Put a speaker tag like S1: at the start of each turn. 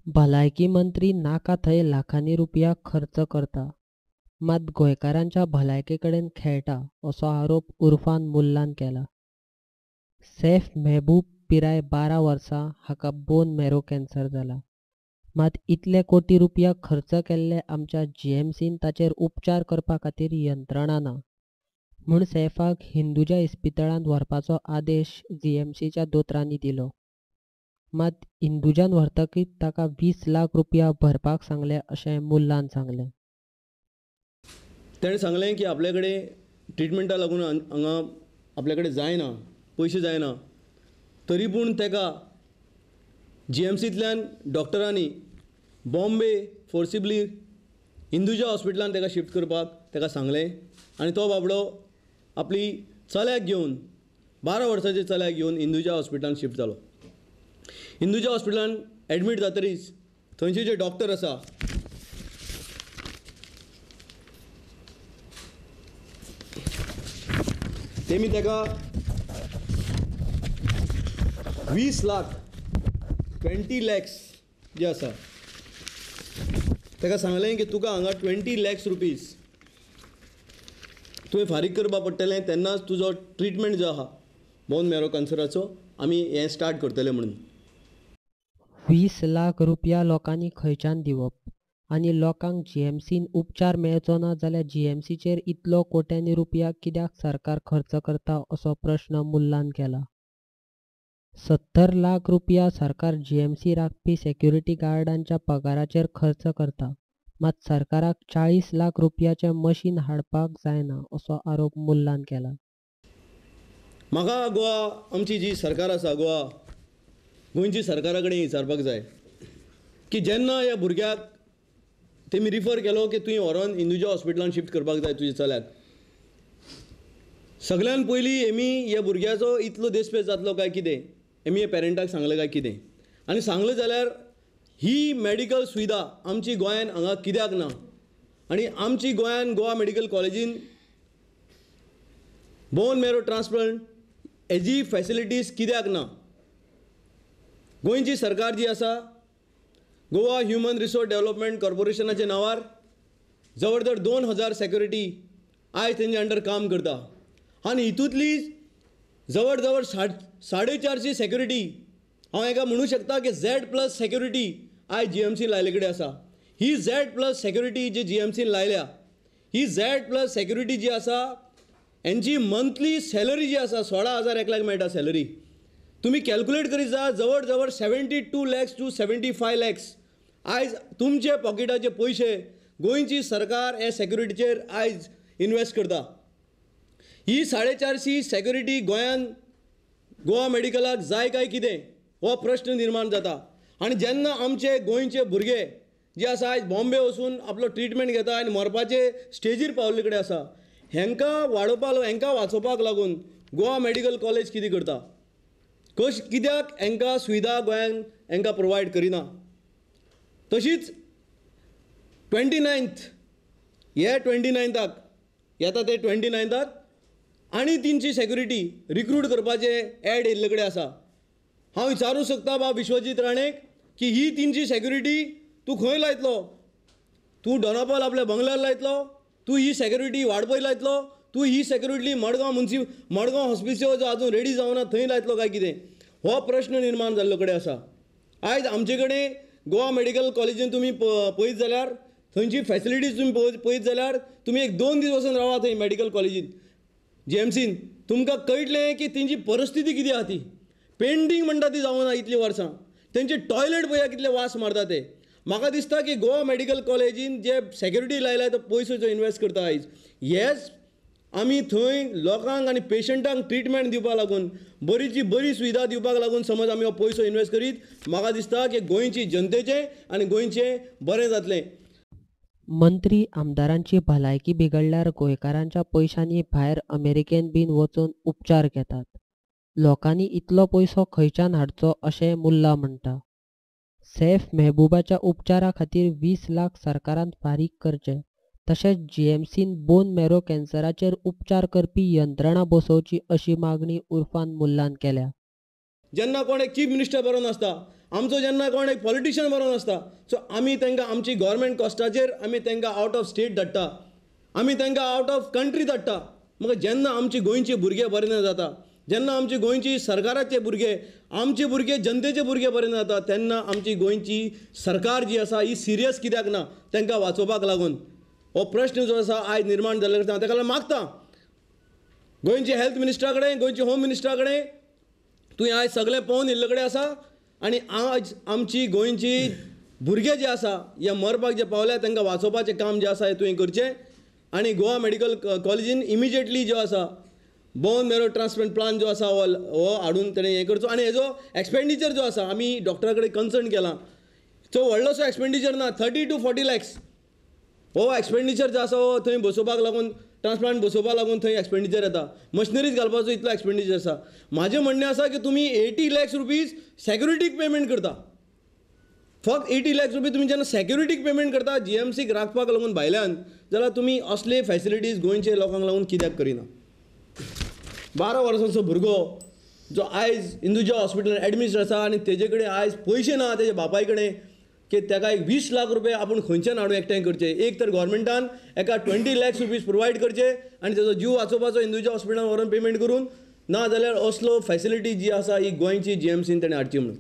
S1: भलायकी मंत्री नाका थंय लाखांनी रुपया खर्च करता, मात गोंयकारांच्या भलायके कडेन खेळटा असो आरोप उर्फान मुल्लान केला. सैफ मेहबूब पिराय 12 वर्सां हाका बोन मॅरो कॅन्सर जाला. मात इतले कोटी रुपया खर्च केल्ले आमच्या जीएमसीन ताचेर उपचार करपा खातीर यंत्रणा ना म्हूण सैफाक हिंदुजा इस्पितळांत व्हरपाचो आदेश जीएमसीच्या दोतोरांनी दिलो. मात हिंदुजान व्हरतकीच ताका 20 लाख रुपया भरपाक सांगले अशें मुल्लान सांगलें.
S2: ताणें सांगलें की आपल्या कडेन ट्रिटमेंटाक लागून हांगा आपल्या कडेन जायना, पयशे जायना, तरी पूण ताका जीएमसींतल्यान डॉक्टरांनी बॉम्बे फोर्सिबली हिंदुजा हॉस्पिटलान ताका शिफ्ट करपाक ताका सांगलें आनी तो बाबडो आपली चल्याक घेवन 12 वर्सांच्या चल्याक घेवन हिंदुजा हॉस्पिटलान शिफ्ट जालो. हिंदुजा हॉस्पिटलान एडमीट जातरीच थंयचे जे डॉक्टर आसा तेमी ताका 20 लाख 20 लॅक्स जे आसा ताका सांगलें की तुका हांगा 20 लॅक्स रुपीज तुवें फारीक करपाक पडटलें, तेन्नाच तुजो ट्रिटमेंट जो आहा बोन मॅरो कॅन्सराचो आमी हें स्टार्ट करतले म्हणून.
S1: 20 लाख रुपया लोकांनी खंयच्यान दिवप आनी लोकांक जीएमसीन उपचार मेळचो ना जाल्यार जीएमसीचेर इतलो कोट्यांनी रुपया कित्याक सरकार खर्च करता असो प्रश्न मुल्लान केला. 70 लाख रुपया सरकार जीएमसी राखपी सेक्युरिटी गार्डांच्या पगाराचेर खर्च करता, मात सरकाराक 40 लाख रुपयाचें मशीन हाडपाक जायना असो आरोप मुल्लान केला.
S2: म्हाका गोवा आमची जी सरकार आसा, गोवा गोंयची सरकारा कडेन विचारपाक जाय की जेन्ना ह्या भुरग्याक तेमी रिफर केलो की तुवें व्हरोन हिंदुजा हॉस्पिटलान शिफ्ट करपाक जाय तुज्या चल्याक, सगळ्यान पयलीं हेमी ह्या भुरग्याचो इतलो देसपेस जातलो काय कितें हेमी ह्या पेरंटाक सांगलें काय कितें, आनी सांगलें जाल्यार ही मेडिकल सुविधा आमची गोंयान हांगा कित्याक ना आनी आमची गोंयान गोवा मेडिकल कॉलेजीन बोन मॅरो ट्रान्सप्लांट हेजी फॅसिलिटीज कित्याक ना. गोंयची सरकार जी आसा गोवा ह्युमन रिसोर्स डेव्हलपमेंट कॉर्पोरेशनाच्या नांवार जवळ जवळ 2000 सेक्युरिटी आयज तेंच्या अंडर काम करता आनी हितूंतली जवळ जवळ 450 सेक्युरिटी हांव हेका म्हणूं शकता की Z+ security आयज जीएमसीन लायले कडेन आसा. ही Z+ security जी जीएमसीन लायल्या ही Z+ security जी आसा हेंची मंथली सॅलरी जी आसा 16,000 एकल्याक मेळटा सॅलरी. तुमी कॅल्कुलेट करीत जा जवळ जवळ 72 लॅक्स टू 75 लॅक्स आयज तुमचे पॉकेटाचे पयशे गोंयची सरकार हे सेक्युरिटीचेर आयज इन्वेस्ट करता. ही 450 सेक्युरिटी गोंयान गोवा मेडिकलाक जाय काय कितें हो प्रश्न निर्माण जाता. आनी जेन्ना आमचे गोंयचे भुरगे जे आसा आयज बॉम्बे वचून आपलो ट्रिटमेंट घेता आनी मरपाचे स्टेजीर पावल्ले कडेन आसा, हेंकां वाडोवपाक हेंकां वाचोवपाक लागून गोवा मेडिकल कॉलेज कितें करता, कश कित्याक हेंकां सुविधा गोंयान हेंकां प्रोवायड करिना. तशीच 29th हे 29थाक येता ते 29थाक आनी 300 सेक्युरिटी रिक्रूट करपाचें एड येयल्ले कडेन आसा. हांव विचारूंक शकता बाब विश्वजीत राणेक की ही 300 सेक्युरिटी तूं खंय लायतलो, तूं डोनापाल आपल्या बंगल्यार लायतलो, तूं ही सेक्युरिटी वाडपय लायतलो, तूं ही सेक्युरिटी मडगांव मडगांव हॉस्पिटल जो आजून रेडी जावना थंय लायतलो काय कितें हो प्रश्न निर्माण जाल्लो कडेन आसा. आयज आमचे कडेन गोवा मेडिकल कॉलेजीन तुमी पळयत जाल्यार थंयची फॅसिलिटीज तुमी पळयत जाल्यार तुमी एक 2 दीस वचून रावा थंय मेडिकल कॉलेजीन जीएमसीन, तुमकां कळटलें की तेंची परिस्थिती कितें आहा ती. पेंटींग म्हणटा ती जावना इतलीं वर्सां, तेंचे टॉयलेट पळया कितले वास मारता ते. म्हाका दिसता की गोवा मेडिकल कॉलेजीन जे सेक्युरिटी लायल्या तो पयसो जो इन्वेस्ट करता आयज हेच आमी थंय लोकांक आनी पेशंटांक ट्रिटमेंट दिवपाक लागून बरीची बरी सुविधा दिवपाक लागून समज आमी हो पयसो इन्वेस्ट करीत म्हाका दिसता की गोंयची जनतेचें आनी गोंयचें बरें जातलें.
S1: मंत्री आमदारांची भलायकी बिगडल्यार गोंयकारांच्या पयशांनी भायर अमेरिकेन बीन वचून उपचार घेतात. लोकांनी इतलो पयसो खंयच्यान हाडचो अशें मुल्ला म्हणटा. सैफ मेहबूबाच्या उपचारा खातीर 20 लाख सरकारान फारीक करचे, तशेंच जीएमसीन बोन मॅरो कॅन्सराचेर उपचार करपी यंत्रणा बसोवची अशी मागणी उर्फान मुल्लान केल्या.
S2: जेन्ना कोण एक चीफ मिनिस्टर बरो नासता आमचो जेन्ना कोण एक पॉलिटिशियन बरो नासता, सो आमी तांकां आमची गव्हर्मेंट कॉस्टाचेर आमी तांकां आवट ऑफ स्टेट धाडटा, आमी तांकां आवट ऑफ कंट्री धाडटा. मगीर जेन्ना आमची गोंयची भुरगे बरे ना जाता, जेन्ना आमची गोंयची सरकाराचे भुरगे, आमचे भुरगे, जनतेचे भुरगे बरे ना जाता, तेन्ना आमची गोंयची सरकार जी आसा ही सिरियस कित्याक ना तांकां वाचोवपाक लागून? हो प्रश्न जो आसा आयज निर्माण जाल्लो आसा. ताका लागून मागता गोंयचे हेल्थ मिनिस्टरा कडेन, गोंयचे होम मिनिस्टरा कडेन, तुवें आयज सगळें पळोवन येयल्ले कडेन आसा आनी आज आमची गोंयची भुरगे जे आसा हे मरपाक जे पावल्या तांकां वाचोवपाचें काम जें आसा हें तुवें करचें. आनी गोवा मेडिकल कॉलेजीन इमिजिएटली जो आसा बोन मेरो ट्रान्सप्लांट प्लान जो आसा हो हाडून तेणें हें करचो. आनी हेजो एक्सपेंडिचर जो आसा आमी डॉक्टरा कडेन कन्सर्न केलां, सो व्हडलोसो एक्सपेंडिचर ना, 30 to 40 lakhs हो एक्सपेंडिचर जो आसा हो थंय बसोवपाक लागून, ट्रान्सप्लांट बसोवपाक लागून थंय एक्सपेंडिचर येता, मशिनरीज घालपाचो इतलो एक्सपेंडिचर आसा. म्हाजें म्हणणें आसा की तुमी 80 lakhs rupees सेक्युरिटीक पेमेंट करता, फक्त 80 lakhs rupees तुमी जेन्ना सेक्युरिटीक पेमेंट करता जीएमसीक राखपाक लागून भायल्यान, जाल्यार तुमी असले फॅसिलिटीज गोंयचे लोकांक लागून कित्याक करिना? 12 वर्सांचो भुरगो जो आयज इंदुजा हॉस्पिटलान एडमीट आसा आनी तेजे कडेन आयज पयशे ना तेजे बापाय कडेन की ताका एक 20 लाख रुपया आपूण खंयच्यान हाडून एकठांय करचे. एक तर गव्हर्मेंटान एका 20 lakhs rupees provide करचे आनी तेजो जीव वाचोवपाचो इंदुजा हॉस्पिटलान व्हरून पेमेंट करून, ना जाल्यार असलो फॅसिलिटी जी आसा ही गोंयची जीएमसीन तेणें हाडची म्हणून.